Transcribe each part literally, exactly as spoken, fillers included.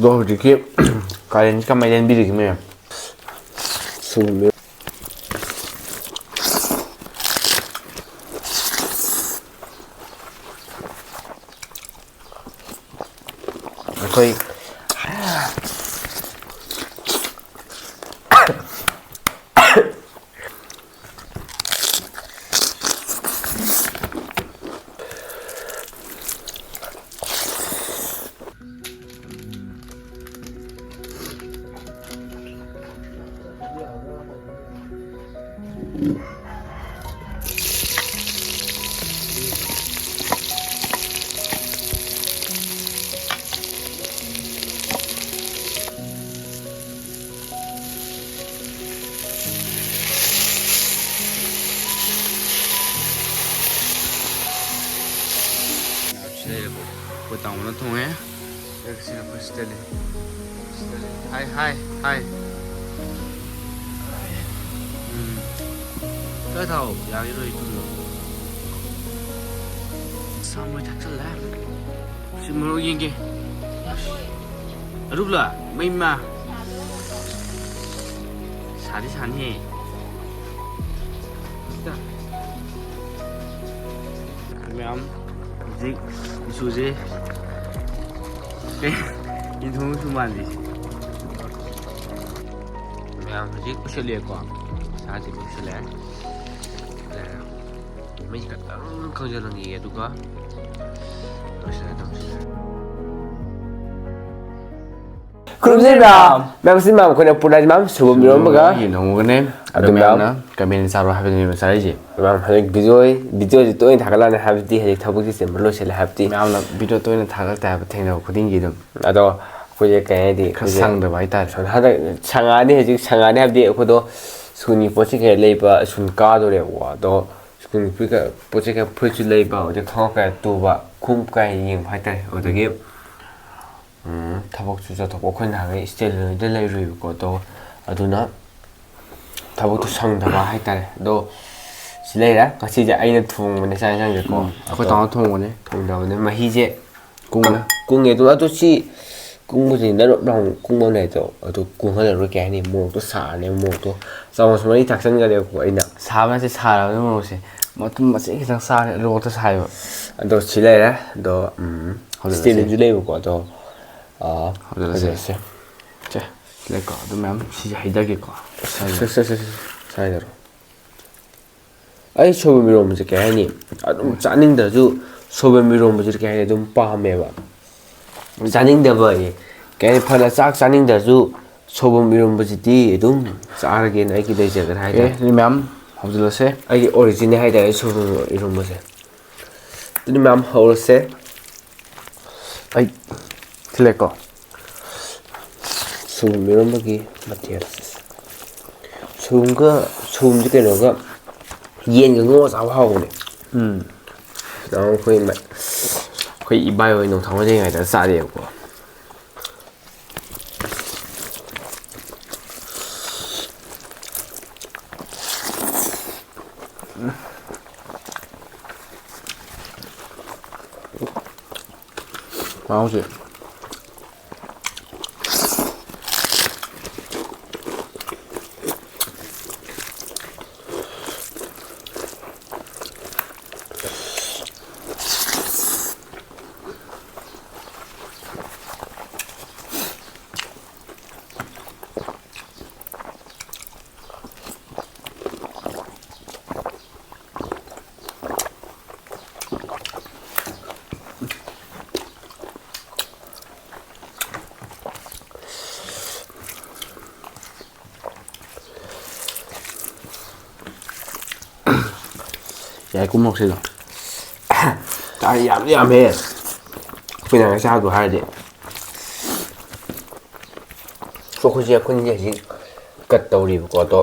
ꯑꯗꯣ ꯍꯧꯖꯤꯛꯀꯤ ꯀꯥꯂꯦꯟꯁꯤ ꯀꯃꯥꯏꯅ ꯂꯦꯟꯕꯤꯔꯤꯒꯦ, ꯃꯌꯥꯝ? ꯁꯨꯝ ꯑꯩꯈꯣꯏ ꯁꯤꯗ ꯂꯩꯔꯦꯀꯣ꯫ ꯑꯩꯈꯣꯏ ꯇꯥꯃꯣꯅ ꯊꯣꯡꯉꯦ꯫ ꯁꯤꯅ ꯑꯩꯈꯣꯏ ꯁꯤꯗ ꯂꯩ꯫ ꯁꯤꯗ ꯂꯩ꯫ ꯍꯥꯏ, ꯍꯥꯏ, ꯍꯥꯏ꯫ ꯎꯝ꯫ ꯈꯔ ꯊꯥꯎ꯫ ꯌꯥꯒꯤꯔꯣꯏ ꯊꯨꯝꯗꯣ꯫ ꯁꯥ ꯃꯣꯏ ꯊꯥꯛꯆꯜꯂꯦ꯫ ꯁꯤ ꯃꯣꯔꯣꯛ ꯌꯦꯡꯒꯦ꯫ ꯑꯔꯨꯞꯂꯣ? ꯃꯩꯃ꯫ ꯁꯥꯗꯤ ꯁꯥꯅꯤꯍꯦ꯫ ꯃꯌꯥꯝ ꯍꯧꯖꯤꯛ ꯏꯁꯨꯁꯦ ꯏꯟꯊꯣꯛꯁꯨ ꯃꯥꯜꯂꯤ꯫ ꯃꯌꯥꯝ ꯍꯧꯖꯤꯛ ꯄꯨꯁꯜꯂꯛꯑꯦꯀꯣ꯫ ꯁꯥꯁꯦ ꯄꯨꯁꯜꯂꯛꯑꯦ꯫ ꯃꯩ ꯈꯛꯇꯪ ꯈꯪꯖꯤꯜꯍꯟꯈꯤꯒꯦ, ꯑꯗꯨꯒ ꯂꯣꯏꯁꯤꯜꯂꯒ ꯇꯧꯁꯤꯜꯂꯦ꯫ ꯈꯨꯔꯨꯝꯖꯔꯤ ꯃꯌꯥꯝ꯫ ꯃꯌꯥꯝ ꯑꯁꯤ ꯃꯌꯥꯝ ꯑꯩꯈꯣꯏꯅ ꯄꯨꯔꯥ ꯃꯌꯥꯝ ꯁꯣꯏꯕꯨꯝ ꯏꯔꯣꯝꯕꯒ ꯌꯦꯟ ꯊꯣꯡꯕꯒꯅꯦ꯫ ꯑꯗꯨ ꯑꯗꯨ ꯃꯌꯥꯝ ꯃꯌꯥꯝꯅ ꯀꯃꯦꯟ ꯆꯥꯔꯣ ꯍꯥꯏꯕꯗꯨꯅꯦꯕ ꯆꯥꯔꯤꯁꯦ꯫ ꯃꯌꯥꯝ ꯍꯧꯖꯤꯛ ꯚꯤꯗꯤꯑꯣ, ꯚꯤꯗꯤꯑꯣꯁꯤ ꯇꯣꯏꯅ ꯊꯥꯒꯠꯂꯛꯑꯅꯤ ꯍꯥꯏꯕꯗꯤ ꯍꯧꯖꯤꯛ ꯊꯕꯛꯁꯤ ꯆꯤꯟꯕ ꯂꯣꯏꯁꯤꯜꯂꯦ ꯍꯥꯏꯕꯗꯤ꯫ ꯃꯌꯥꯝꯅ ꯚꯤꯗꯤꯑꯣ ꯇꯣꯏꯅ ꯊꯥꯒꯠꯂꯛꯇꯦ ꯍꯥꯏꯕ ꯊꯦꯡꯅꯕ ꯈꯨꯗꯤꯡꯒꯤ ꯑꯗꯨꯝ꯫ ꯑꯗꯣ ꯑꯩꯈꯣꯏꯁꯦ ꯀꯩ ꯍꯥꯏꯗꯤ ꯈꯔ ꯑꯩꯈꯣꯏꯁꯦ ꯁꯪꯗꯕ ꯍꯥꯏꯇꯥꯔꯦ꯫ ꯁꯣꯝꯗ ꯍꯟꯗꯛ ꯁꯪꯉꯛꯑꯅꯤ, ꯍꯧꯖꯤꯛ ꯁꯪꯉꯛꯑꯅꯤ ꯍꯥꯏꯕꯗꯤ ꯑꯩꯈꯣꯏꯗꯣ ꯁ꯭ꯀꯨꯜꯒꯤ ꯄꯣꯠ ꯆꯩ ꯈꯔ ꯂꯩꯕ ꯁ꯭ꯀꯨꯜ ꯀꯥꯗꯣꯔꯦꯕꯀꯣ꯫ ꯑꯗꯣ ꯁ꯭ꯀꯨꯜꯒꯤ ꯄꯣꯠ ꯆꯩ ꯈꯔ ꯐꯨꯔꯤꯠꯁꯨ ꯂꯩꯕ, ꯑꯗꯩ ꯈꯣꯡꯎꯞ ꯀꯌꯥ ꯇꯨꯕ, ꯈꯣꯡꯎꯞ ꯀꯌꯥ ꯌꯦꯡꯕ ꯍꯥꯏꯇꯥꯔꯦ꯫ ꯑꯗꯨꯗꯒꯤ ꯎꯝ, ꯊꯕꯛꯁꯨ ꯆꯠꯊꯣꯛꯄ꯫ ꯑꯩꯈꯣꯏ ꯅꯍꯥꯟꯒꯩ ꯏꯁꯇꯦꯁꯟꯅꯔꯤꯗ ꯂꯩꯔꯨꯏꯕꯀꯣ, ꯑꯗꯣ ꯑꯗꯨꯅ ꯊꯕꯛꯇꯣ ꯁꯪꯗꯕ ꯍꯥꯏꯇꯥꯔꯦ꯫ ꯑꯗꯣ ꯁꯤ ꯂꯩꯔꯦ, ꯉꯁꯤꯁꯦ ꯑꯩꯅ ꯊꯣꯡꯕꯅꯦ ꯆꯥꯛ ꯌꯦꯟꯁꯥꯡꯁꯦꯀꯣ꯫ ꯎꯝ, ꯑꯩꯈꯣꯏ ꯑꯗꯣ ꯇꯥꯃꯣ ꯊꯣꯡꯕꯅꯦ꯫ ꯊꯣꯡꯗꯕꯅꯦ, ꯃꯍꯤꯁꯦ ꯀꯨꯡꯅ꯫ ꯀꯨꯡꯉꯦ꯫ ꯑꯗꯣ, ꯑꯗꯣ ꯁꯤ ꯀꯨꯡꯕꯁꯤ ꯅꯔꯞ ꯂꯥꯎꯅ ꯀꯨꯡꯕ ꯑꯃ ꯂꯩꯗꯣ, ꯑꯗꯨ ꯀꯨꯡꯍꯜꯂꯔꯣꯏ꯫ ꯀꯩ ꯍꯥꯏꯅꯤ, ꯃꯣꯔꯣꯛꯇꯣ ꯁꯥꯔꯅꯦꯕ, ꯃꯣꯔꯣꯛꯇꯣ ꯆꯥꯃꯁ ꯃꯔꯤ ꯊꯥꯛꯆꯟꯈ꯭ꯔꯦꯕꯀꯣ ꯑꯩꯅ꯫ ꯁꯥꯕ ꯅꯠꯇꯦ, ꯁꯥꯔꯕꯅꯤ ꯃꯣꯔꯣꯛꯁꯦ꯫ ꯃꯇꯨꯝ ꯃꯆꯦꯠ ꯈꯤꯇꯪ ꯆꯥꯔꯦ, ꯂꯣꯛꯇ ꯁꯥꯏꯕ꯫ ꯑꯗꯣ ꯁꯤ ꯂꯩꯔꯦ꯫ ꯑꯗꯣ, ꯎꯝ, ꯍꯧꯖꯤꯜꯂꯁꯦ꯫ ꯁ꯭ꯇꯦꯟꯗꯁꯨ ꯂꯩꯕꯀꯣ꯫ ꯑꯗꯣ, ꯑꯥ, ꯍꯧꯖꯤꯜꯂꯁꯦ꯫ ꯍꯧꯖꯤꯜꯂꯁꯦ꯫ ꯁꯦ, ꯁꯤ ꯂꯩꯀꯣ꯫ ꯑꯗꯨ ꯃꯌꯥꯝ ꯁꯤꯁꯦ ꯍꯩꯊꯒꯦꯀꯣ꯫ ꯁꯦ, ꯁꯦ, ꯁꯦ, ꯁꯦ꯫ ꯁ꯭ꯋꯥꯏꯗꯔꯣ? ꯑꯩ ꯁꯣꯏꯕꯨꯝ ꯏꯔꯣꯝꯕꯁꯦ ꯀꯩ ꯍꯥꯏꯅꯤ, ꯑꯗꯨꯝ ꯆꯥꯅꯤꯡꯗ꯭ꯔꯁꯨ ꯁꯣꯏꯕꯨꯝ ꯏꯔꯣꯝꯕꯁꯦ ꯀꯩ ꯍꯥꯏꯅꯤ, ꯑꯗꯨꯝ ꯄꯥꯝꯃꯦꯕ꯫ ꯆꯥꯅꯤꯡꯗꯕ ꯑꯩ, ꯀꯩ ꯍꯥꯏꯅꯤ, ꯐꯅ ꯆꯥꯛ ꯆꯥꯅꯤꯡꯗ꯭ꯔꯁꯨ ꯁꯣꯏꯕꯨꯝ ꯏꯔꯣꯝꯕꯁꯤꯗꯤ ꯑꯗꯨꯝ ꯆꯥꯔꯒꯦꯅ ꯑꯩꯒꯤ ꯂꯩꯖꯒ꯭ꯔꯦ ꯑꯦ, ꯍꯥꯏꯇꯥꯔꯦ꯫ ꯑꯗꯨꯗꯤ ꯃꯌꯥꯝ ꯍꯧꯖꯤꯜꯂꯁꯦ꯫ ꯑꯩꯒꯤ ꯑꯣꯔꯤꯖꯤꯟꯅꯦ ꯍꯥꯏꯇꯥꯔꯦ ꯁꯣꯏꯕꯨꯝ ꯏꯔꯣꯝꯕꯁꯦ꯫ ꯑꯗꯨꯗꯤ ꯃꯌꯥꯝ ꯍꯧꯔꯁꯦ꯫ ꯑꯩ ꯊꯤꯜꯂꯦꯀꯣ꯫ ꯁꯣꯏꯕꯨꯝ ꯏꯔꯣꯝꯕꯒꯤ ꯃꯊꯦꯜ꯫ ꯁꯣꯏꯕꯨꯝꯒ, ꯁꯣꯏꯕꯨꯝꯁꯦ ꯀꯩꯅꯣꯒ, ꯌꯦꯟꯒ ꯉꯧꯔ ꯆꯥꯕ ꯍꯥꯎꯕꯅꯦ꯫ ꯎꯝ꯫ ꯅꯍꯥꯟ ꯑꯩꯈꯣꯏ ꯃ-, ꯑꯩꯈꯣꯏ ꯏꯕꯥꯏ ꯍꯣꯏ ꯅꯣꯡꯊꯥꯡ ꯂꯩꯔꯤꯉꯩꯗ ꯆꯥꯔꯛꯑꯦꯕꯀꯣ꯫ ꯃꯍꯥꯎꯁꯦ꯫ ꯌꯥꯏ, ꯀꯨꯝꯃꯛꯁꯤꯗ꯫ ꯇꯥꯏ, ꯌꯥꯝꯗꯤ ꯌꯥꯝꯃꯦ꯫ ꯑꯩꯈꯣꯏꯅ ꯉꯁꯥꯏ ꯆꯥꯕꯗꯣ ꯍꯥꯏꯔꯗꯤ꯫ ꯑꯩꯈꯣꯏꯁꯦ, ꯑꯩꯈꯣꯏꯅꯤꯁꯦ ꯍꯧꯖꯤꯛ ꯀꯠ ꯇꯧꯔꯤꯕꯀꯣ, ꯑꯗꯣ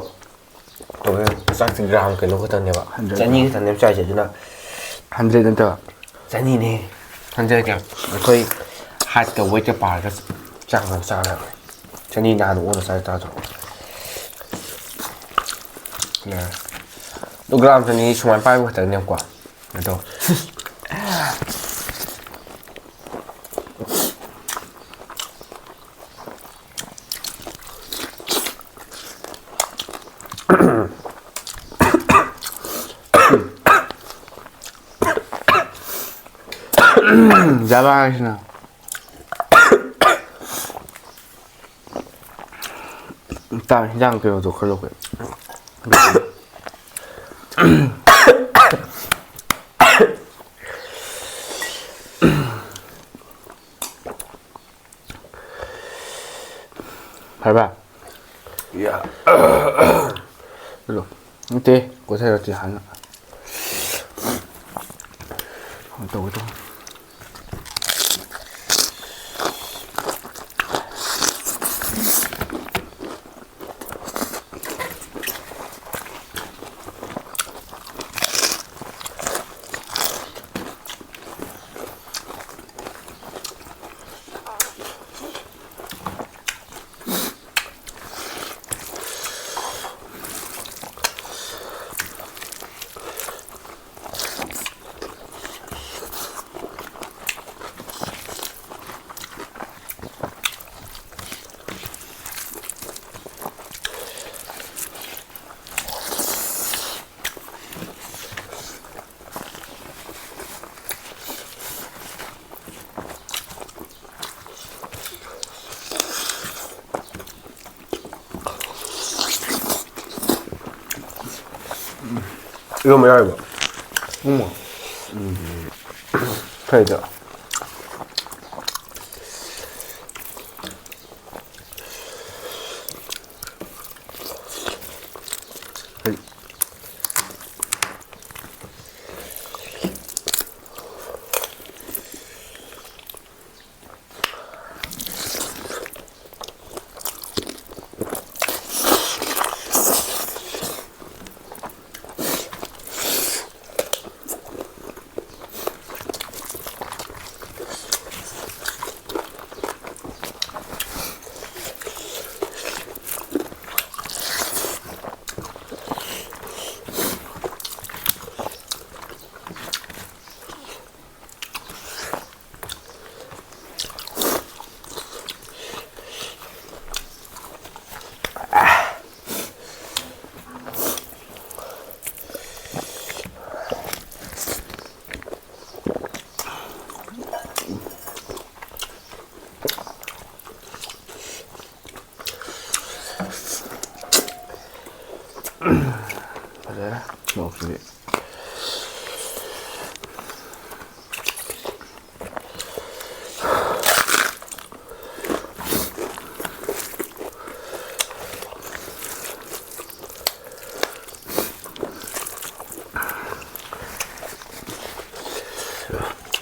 ꯇꯧꯋꯦ꯫ ꯆꯥꯛꯁꯦ ꯒ꯭ꯔꯥꯝ ꯀꯩꯅꯣ ꯈꯛꯇꯪꯅꯦꯕ, ꯍꯟꯗ꯭ꯔꯦꯠ ꯆꯅꯤ ꯈꯛꯇꯪꯅꯦꯕ ꯆꯥꯏꯁꯦ, ꯑꯗꯨꯅ ꯍꯟꯗ꯭ꯔꯦꯠ ꯅꯠꯇꯕ꯫ ꯆꯅꯤꯅꯦ꯫ ꯍꯟꯗ꯭ꯔꯦꯠ ꯀꯌꯥ? ꯑꯩꯈꯣꯏ ꯍꯥꯏꯠꯀ ꯋꯦꯠꯀ ꯄꯥꯔꯒ ꯆꯥꯡ ꯆꯥꯡ ꯆꯥꯔꯒ ꯆꯅꯤ ꯅꯍꯥꯟ ꯑꯣꯟꯅ ꯆꯥꯏ ꯇꯥꯗ꯭ꯔꯣ? ꯌꯥꯔꯦ꯫ ꯑꯗꯣ ꯒ꯭ꯔꯥꯝ ꯆꯅꯤ ꯁꯨꯃꯥꯏꯅ ꯄꯥꯏꯕ ꯈꯛꯇꯪꯅꯦꯕꯀꯣ꯫ ꯑꯗꯣ ꯖꯥꯕ ꯍꯥꯏꯁꯤꯅ꯫ ꯆꯥꯛ ꯍꯤꯟꯖꯥꯡ ꯀꯩꯅꯣꯗꯣ ꯈꯔ ꯂꯧꯒꯦ꯫ ꯐꯔꯕ? ꯌꯥ꯫ ꯅꯠꯇꯦ, ꯀꯣꯊꯔꯛꯀꯦ ꯍꯥꯟꯅ꯫ ꯇꯧꯒꯦ ꯇꯧꯒꯦ꯫ ꯏꯔꯣꯝꯕ ꯌꯥꯎꯔꯤꯕꯣ? ꯎꯝ꯫ ꯐꯩꯗ꯫ ꯐꯖꯔꯦ ꯃꯣꯔꯣꯛꯁꯤꯗꯤ꯫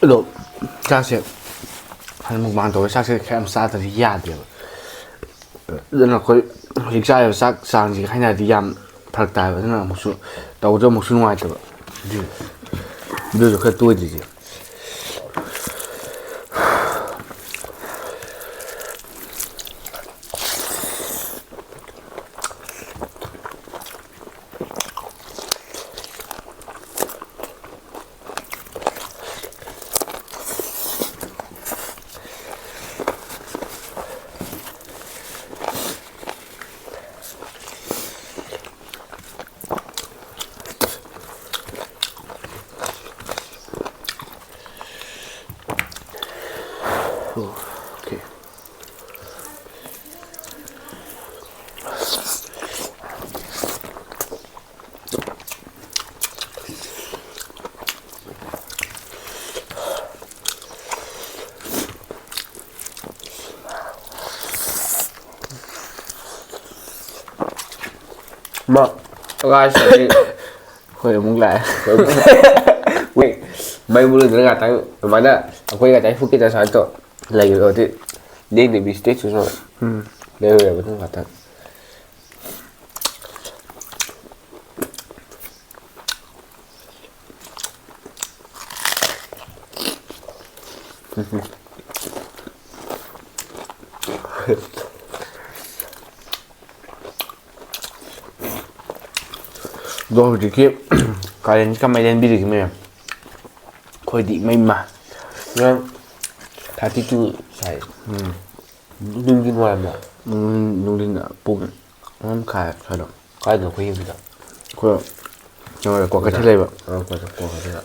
ꯑꯗꯣ ꯆꯥꯛꯁꯦ ꯍꯥꯟꯅ ꯃꯨꯛꯕꯥꯡ ꯇꯧꯔ ꯆꯥꯛꯁꯦ ꯈꯔ ꯌꯥꯝ ꯆꯥꯗ꯭ꯔꯗꯤ ꯌꯥꯗꯦꯕ꯫ ꯑꯗꯨꯅ ꯑꯩꯈꯣꯏ ꯍꯧꯖꯤꯛ ꯆꯥꯔꯤꯕ ꯆꯥꯛ ꯆꯥꯡꯁꯤꯒ ꯍꯥꯏꯅꯔꯗꯤ ꯌꯥꯝ ꯐꯔꯛ ꯇꯥꯏꯕ꯫ ꯑꯗꯨꯅ ꯑꯃꯨꯛꯁꯨ ꯇꯧꯕꯗ ꯑꯃꯨꯛꯁꯨ ꯅꯨꯡꯉꯥꯏꯇꯕ꯫ ꯑꯗꯨ, ꯑꯗꯨꯁꯨ ꯈꯔ ꯇꯣꯏꯗ꯭ꯔꯤꯁꯦ꯫ Okay. ꯃꯥ, guys, ꯍꯧꯖꯤꯛ ꯑꯩꯈꯣꯏ ꯑꯃꯨꯛ ꯂꯥꯛꯑꯦ꯫ ꯃꯩ ꯃꯨꯠꯂꯨꯗꯅ ꯉꯥꯛꯇꯪ ꯑꯗꯨꯃꯥꯏꯅ ꯑꯩꯈꯣꯏ ꯉꯥꯛꯇꯪ ꯍꯨꯛꯀꯤ ꯇꯁꯥꯠꯇꯣ ꯂꯩꯔꯨꯔꯗꯤ ꯂꯦꯡꯗꯕꯤ ꯁ꯭ꯇꯦꯖꯇꯨꯁꯨ ꯎꯝ꯫ ꯂꯩꯔꯨꯔꯦꯕ ꯑꯗꯨꯝ ꯉꯥꯛꯇꯪ꯫ ꯑꯗꯣ ꯍꯧꯖꯤꯛꯀꯤ ꯀꯥꯂꯦꯟꯁꯤ ꯀꯃꯥꯏꯅ ꯂꯦꯟꯕꯤꯔꯤꯒꯦ ꯃꯌꯥꯝ? ꯑꯩꯈꯣꯏꯗꯤ ꯏꯃꯩ ꯃꯥ꯫ ꯅꯪ thirty two ꯁꯥꯏ꯫ ꯎꯝ꯫ ꯅꯨꯡꯗꯤ ꯅꯨꯡꯉꯥꯏꯕ꯭ꯔꯥ? ꯅꯨꯡ-, ꯅꯨꯡꯊꯤꯟ ꯄꯨꯡ ꯑꯃ ꯃꯈꯥꯏ ꯁ꯭ꯋꯥꯏꯗ꯫ ꯀꯥꯏꯗꯅꯣ ꯑꯩꯈꯣꯏ ꯌꯨꯝꯁꯤꯗ? ꯑꯩꯈꯣꯏ ꯀꯩꯅꯣꯗ, ꯀ꯭ꯋꯥꯀꯩꯊꯦꯜ ꯂꯩꯕ꯫ ꯑꯥ, ꯀ꯭ꯋꯥꯀꯩꯊꯦꯜ, ꯀ꯭ꯋꯥꯀꯩꯊꯦꯜꯗ꯫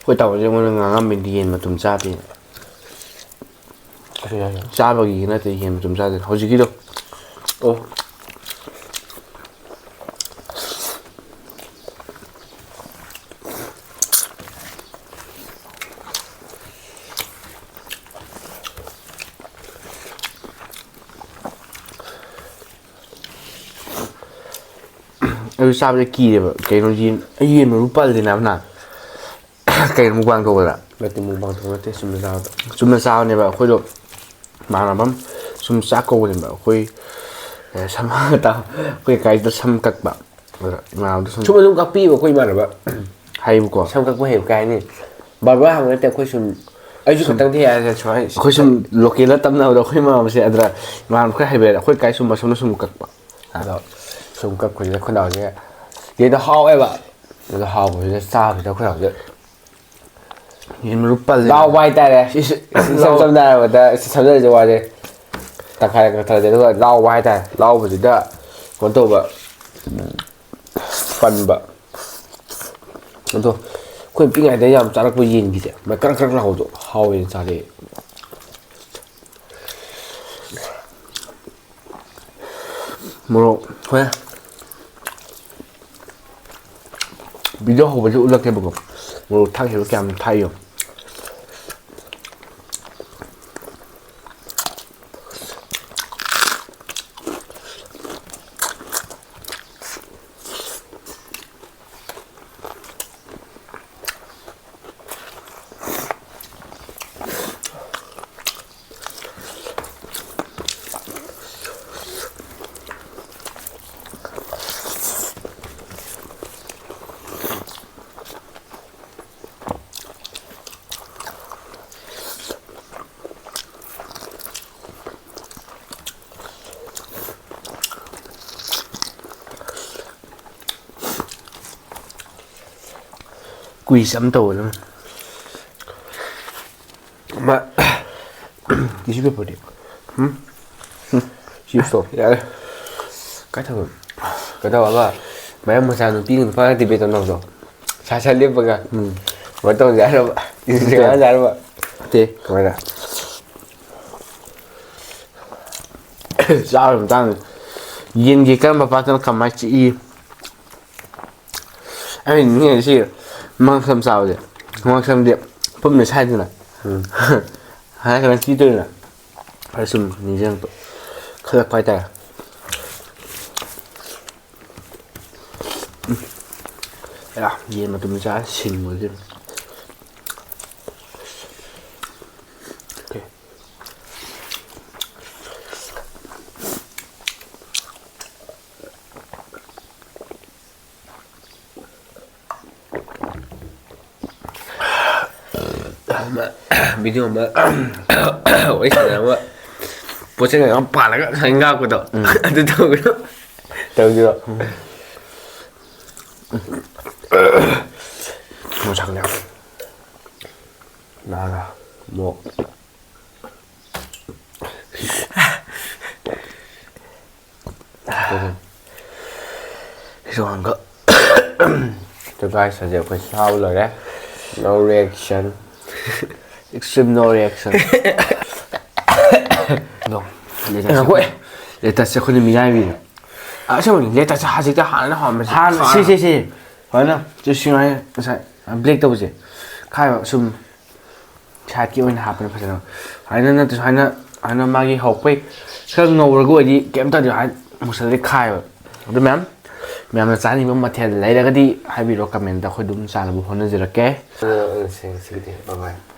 ꯑꯩꯈꯣꯏ ꯇꯥꯃꯣꯁꯦ ꯑꯩꯉꯣꯟꯗ ꯉꯥꯡꯉꯝꯃꯤꯅꯤ ꯌꯦꯟ ꯃꯇꯨꯝ ꯆꯥꯗꯦꯅ꯫ ꯆꯥꯕꯒꯤ ꯅꯠꯇꯦ, ꯌꯦꯟ ꯃꯇꯨꯝ ꯆꯥꯗꯦ ꯍꯧꯖꯤꯛꯀꯤꯗꯣ꯫ ꯑꯣ꯫ ꯑꯗꯨ ꯆꯥꯕꯗ ꯀꯤꯔꯦꯕ꯫ ꯀꯩꯅꯣ, ꯌꯦꯟ, ꯌꯦꯟ ꯃꯔꯨ ꯄꯜꯂꯤꯅꯦꯕ ꯅꯍꯥꯟ꯫ ꯀꯩꯅꯣ, ꯃꯨꯛꯕꯥꯡ ꯇꯧꯕꯗ꯫ ꯅꯠꯇꯦ, ꯃꯨꯛꯕꯥꯡ ꯇꯧꯕ ꯅꯠꯇꯦ, ꯆꯨꯝꯅ ꯆꯥꯕꯗ꯫ ꯆꯨꯝꯅ ꯆꯥꯕꯅꯦꯕ꯫ ꯑꯩꯈꯣꯏꯗꯣ ꯏꯃꯥꯟꯅꯕ ꯑꯃ ꯁꯨꯝ ꯆꯥꯛ ꯀꯧꯕꯅꯦꯕ꯫ ꯑꯩꯈꯣꯏ, ꯑꯦ, ꯁꯝ ꯇꯥ-, ꯑꯩꯈꯣꯏ ꯂꯩꯀꯥꯏꯗ ꯁꯝ ꯀꯛꯄ꯫ ꯑꯗ ꯏꯃꯥꯟꯅꯕꯗ ꯁꯨꯝ ꯁꯨꯝ ꯑꯗꯨꯝ ꯀꯛꯄꯤꯕ ꯑꯩꯈꯣꯏ ꯏꯃꯥꯟꯅꯕ꯫ ꯍꯥꯏꯌꯦꯕꯀꯣ꯫ ꯁꯝ ꯀꯛꯄ ꯍꯩꯕ ꯀꯥꯏ ꯍꯥꯏꯅꯤ? ꯕꯥꯔꯕꯔ ꯍꯥꯡꯕ ꯅꯠꯇꯦ, ꯑꯩꯈꯣꯏ ꯁꯨꯝ, ꯑꯩꯁꯨ ꯁꯨꯝ ꯈꯛꯇꯪꯗꯤ ꯍꯩ ꯍꯥꯏꯔꯁꯨ ꯁꯨꯃꯥꯏꯅ ꯑꯩꯈꯣꯏ ꯁꯨꯝ ꯂꯣꯀꯦꯜꯗ ꯇꯝꯅꯕꯗꯣ ꯑꯩꯈꯣꯏ ꯏꯃꯥꯟꯅꯕꯁꯦ ꯑꯗꯨꯗ ꯏꯃꯥꯟꯅꯕ ꯈꯔ ꯍꯩꯕ ꯌꯥꯏ꯫ ꯑꯩꯈꯣꯏ ꯀꯥꯏ ꯁꯨꯝ ꯃꯁꯝꯅ ꯁꯨꯝ ꯀꯛꯄ꯫ ꯑꯗꯣ ꯁꯨꯝ ꯀꯛꯄꯁꯤꯗ ꯑꯩꯈꯣꯏ ꯅꯥꯎꯁꯦ ꯌꯦꯟꯗꯣ ꯍꯥꯎꯋꯦꯕ꯫ ꯑꯗꯣ ꯍꯥꯎꯕꯁꯤꯗ ꯆꯥꯕꯁꯤꯗ ꯑꯩꯈꯣꯏ ꯅꯥꯎꯁꯦ ꯌꯦꯟ ꯃꯔꯨ ꯄꯜꯂꯦ꯫ ꯂꯥꯎꯕ ꯍꯥꯏꯇꯥꯔꯦ꯫ ꯏꯁ, ꯏꯁ, ꯏꯁꯝ ꯂꯥꯎ-, ꯁꯝꯅ ꯍꯥꯏꯔꯕꯗ ꯁꯝꯅꯔꯤꯁꯦ ꯋꯥꯁꯦ ꯇꯪꯈꯥꯏ ꯀꯛꯊꯠꯂꯁꯦ, ꯑꯗꯨꯒ ꯂꯥꯎꯕ ꯍꯥꯏꯇꯥꯔꯦ꯫ ꯂꯥꯎꯕꯁꯤꯗ ꯀꯩꯅꯣ ꯇꯧꯕ, ꯎꯝ, ꯄꯟꯕ꯫ ꯑꯗꯣ ꯑꯩꯈꯣꯏ ꯄꯤꯛꯏꯉꯩꯗ ꯌꯥꯝ ꯆꯥꯔꯛꯄ ꯌꯦꯟꯒꯤꯁꯦ, ꯃꯣꯏ ꯀ꯭ꯔꯛ ꯀ꯭ꯔꯛ ꯂꯥꯎꯕꯗꯣ ꯍꯥꯎꯋꯦꯅ ꯆꯥꯔꯛꯑꯦ꯫ ꯃꯣꯔꯣꯛ ꯍꯣꯏ꯫ ꯚꯤꯗꯤꯑꯣ ꯍꯧꯕꯁꯦ ꯎꯠꯂꯛꯀꯦꯕꯀꯣ꯫ ꯃꯣꯔꯣꯛ ꯊꯥꯛꯈꯤꯕ ꯀꯌꯥꯝ ꯊꯥꯛꯏꯌꯣ꯫ ꯀꯨꯏꯁ ꯑꯃ ꯇꯧꯕꯗ꯫ ꯃꯥ, ꯇꯤꯁꯨ ꯄꯦꯄꯔꯗꯤ? ꯍꯨꯝ? ꯍꯨꯝ? ꯆꯤꯞꯁꯇꯣ? ꯌꯥꯔꯦ꯫ ꯀꯥꯏ ꯊꯝꯃꯤ? ꯀꯩꯗꯧ ꯑꯃ, ꯃꯌꯥꯡ ꯃꯆꯥ ꯅꯨꯄꯤꯒ ꯅꯨꯄꯥꯒ ꯗꯤꯕꯦꯠ ꯇꯧꯅꯕꯗꯣ? ꯁꯥꯏ ꯁꯥꯏ ꯂꯦꯞꯄꯒ꯫ ꯎꯝ꯫ ꯀꯃꯥꯏꯅ ꯇꯧꯁꯦ ꯍꯥꯏꯔꯕ? ꯏꯟꯁꯇꯥꯒ꯭ꯔꯥꯝꯗ ꯍꯥꯏꯔꯕ? ꯅꯠꯇꯦ, ꯀꯃꯥꯏꯅ? ꯆꯥꯕꯒꯤ ꯃꯇꯥꯡꯗ ꯌꯦꯟꯒꯤ ꯀꯔꯝꯕ ꯄꯥꯠꯇꯅ ꯀꯃꯥꯏꯅ ꯆꯤꯛꯏ? ꯑꯩ ꯅꯤꯡꯁꯤꯡꯉꯤꯁꯤ ꯃꯉꯛꯁꯝ ꯆꯥꯕꯁꯦ꯫ ꯃꯉꯛꯁꯝꯗꯤ ꯄꯨꯝꯅ ꯁꯥꯏꯗꯅ꯫ ꯎꯝ꯫ ꯍꯥꯏꯔ ꯀꯩꯅꯣ ꯆꯤꯛꯇꯣꯏꯅ꯫ ꯑꯩ ꯁꯨꯝ ꯅꯤꯡꯁꯤꯡꯉꯛꯄ, ꯈꯜꯂꯛꯄ ꯍꯥꯏꯇꯥꯔꯦ꯫ ꯎꯝ꯫ ꯑꯌꯥ, ꯌꯦꯟ ꯃꯇꯨꯝ ꯆꯥ ꯁꯤꯟꯕꯁꯦ꯫ ꯚꯤꯗꯤꯑꯣ ꯑꯃ ꯋꯥꯔꯤ ꯁꯥꯟꯅꯔꯒ ꯄꯣꯠ ꯆꯩ ꯃꯌꯥꯝ ꯄꯥꯜꯂꯒ ꯁꯨꯃꯥꯏꯅ ꯉꯥꯛꯄꯗꯣ꯫ ꯎꯝ꯫ ꯑꯗꯨ ꯇꯧꯒꯅꯣ꯫ ꯇꯧꯁꯤꯔꯣ? ꯎꯝ꯫ ꯃꯣꯔꯣꯛ ꯁꯥꯒꯠꯂꯦ꯫ ꯅꯥꯒ ꯃꯣꯔꯣꯛ꯫ ꯏꯔꯣꯟꯕ꯫ So guys, ꯍꯧꯖꯤꯛ ꯑꯩꯈꯣꯏ ꯆꯥꯕ ꯂꯣꯏꯔꯦ꯫ No reaction. Extreme no reaction. ꯑꯗꯣ, ꯉꯥꯏꯈꯣ, ꯑꯦ꯫ Lettuce ꯁꯦ ꯑꯩꯈꯣꯏꯅ ꯃꯤꯔꯥꯏꯕꯤꯔꯦ꯫ ꯑꯁꯦꯡꯕꯅꯤ, lettuce ꯁꯦ ꯍꯧꯖꯤꯛꯇ ꯍꯥꯟꯅ ꯍꯥꯎꯔꯝꯕꯁꯦ꯫ ꯍꯥꯟꯅ, ꯁꯤ, ꯁꯤ, ꯁꯤ꯫ ꯁꯨꯃꯥꯏꯅ, ꯁꯤ, ꯁꯤ ꯉꯥꯏ-, ꯉꯁꯥꯏ black ꯇꯧꯕꯁꯦ꯫ ꯈꯥꯏꯕ ꯁꯨꯝ side ꯀꯤ ꯑꯣꯏꯅ ꯍꯥꯞꯄꯅ ꯐꯖꯅ꯫ ꯁꯨꯃꯥꯏꯅ ꯅꯠꯇꯦ, ꯁꯨꯃꯥꯏꯅ, ꯁꯨꯃꯥꯏꯅ ꯃꯥꯒꯤ ꯍꯧꯔꯛꯄꯩ ꯈꯔ ꯉꯧꯔꯒ ꯑꯣꯏꯗꯤ ꯀꯩꯝ ꯇꯧꯗꯦ, ꯁꯨꯃꯥꯏꯅ ꯃꯨꯁꯜꯂꯗꯤ ꯈꯥꯏꯕ꯫ ꯑꯗꯨ ꯃꯌꯥꯝ, ꯃꯌꯥꯝꯅ ꯆꯥꯅꯤꯡꯕ ꯃꯊꯦꯜ ꯂꯩꯔꯒꯗꯤ ꯍꯥꯏꯕꯤꯔꯣ comment ꯇ, ꯑꯩꯈꯣꯏ ꯑꯗꯨꯝ ꯆꯥꯅꯕ ꯍꯣꯠꯅꯖꯔꯛꯀꯦ꯫ ꯑ, ꯑ, ꯁꯦ, ꯉꯁꯤꯒꯤꯗꯤ bye bye꯫